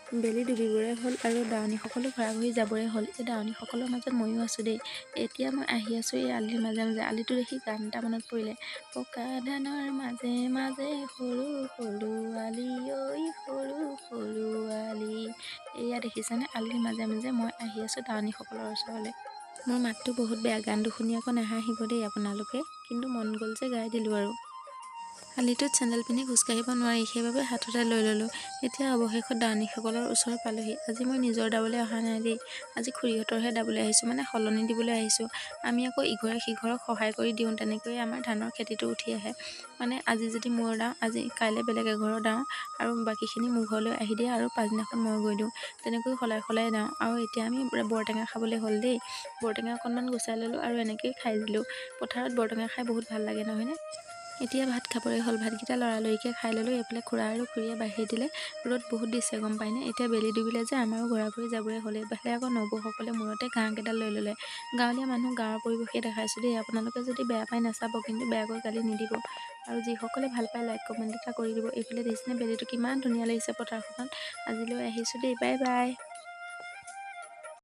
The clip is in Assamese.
বেলি ডুবিবৰে হ'ল আৰু দাৱনীসকলো ঘৰা-ঘৰি যাবৰে হ'ল। এই দাৱনীসকলৰ মাজত ময়ো আছোঁ দেই। এতিয়া মই আহি আছোঁ এই আলিৰ মাজে মাজে। আলিটো দেখি গান এটা মনত পৰিলে, পকা ধানৰ মাজে মাজে সৰু সৰু আলি ঐ সৰু সৰু আলি। এয়া দেখিছেনে, আলিৰ মাজে মাজে মই আহি আছোঁ দাৱনীসকলৰ ওচৰলৈ। মোৰ মাতটো বহুত বেয়া, গানটো শুনি আকৌ নাহাঁহিব দেই আপোনালোকে, কিন্তু মন গ'ল যে গাই দিলোঁ আৰু। আলিটোত চেণ্ডেল পিন্ধি খোজকাঢ়িব নোৱাৰি, সেইবাবে হাততে লৈ ল'লোঁ। এতিয়া অৱশেষত দাৱনীসকলৰ ওচৰ পালোহি। আজি মই নিজৰ দাবলৈ অহা নাই দেই, আজি খুৰীহঁতৰহে দাবলৈ আহিছোঁ, মানে সলনি দিবলৈ আহিছোঁ। আমি আকৌ ইঘৰে সিঘৰক সহায় কৰি দিওঁ, তেনেকৈয়ে আমাৰ ধানৰ খেতিটো উঠি আহে। মানে আজি যদি মোৰ দাওঁ, আজি কাইলৈ বেলেগ এঘৰৰ দাওঁ আৰু বাকীখিনি মোৰ ঘৰলৈ আহি দিয়ে আৰু পাছদিনাখন মই গৈ দিওঁ, তেনেকৈ সলাই সলাই দাওঁ। আৰু এতিয়া আমি বৰটেঙা খাবলৈ হ'ল দেই। বৰটেঙা অকণমান গুচাই ল'লোঁ আৰু এনেকৈয়ে খাই দিলোঁ। পথাৰত বৰটেঙা খাই বহুত ভাল লাগে নহয়নে? এতিয়া ভাত খাবলৈ হ'ল। ভাতকেইটা লৰালৰিকৈ খাই ল'লোঁ। এইফালে খুৰা আৰু খুৰীয়ে বাঢ়ি দিলে। ৰ'দ বহুত দিছে, গম পায়নে? এতিয়া বেলি ডুবিলে যে আমাৰো ঘৰা-ঘৰি যাবৰে হ'ল। এইফালে আকৌ নবৌসকলে মূৰতে ঘাঁহকেইডাল লৈ ল'লে। গাঁৱলীয়া মানুহ, গাঁৱৰ পৰিৱেশেই দেখাইছোঁ দেই। আপোনালোকে যদি বেয়া পায় নাচাব, কিন্তু বেয়াকৈ গালি নিদিব। আৰু যিসকলে ভাল পায় লাইক কমেণ্ট এটা কৰি দিব। এইফালে দেখিছেনে বেলিটো কিমান ধুনীয়া লাগিছে পথাৰখনত। আজিলৈ আহিছোঁ দেই, বাই বাই।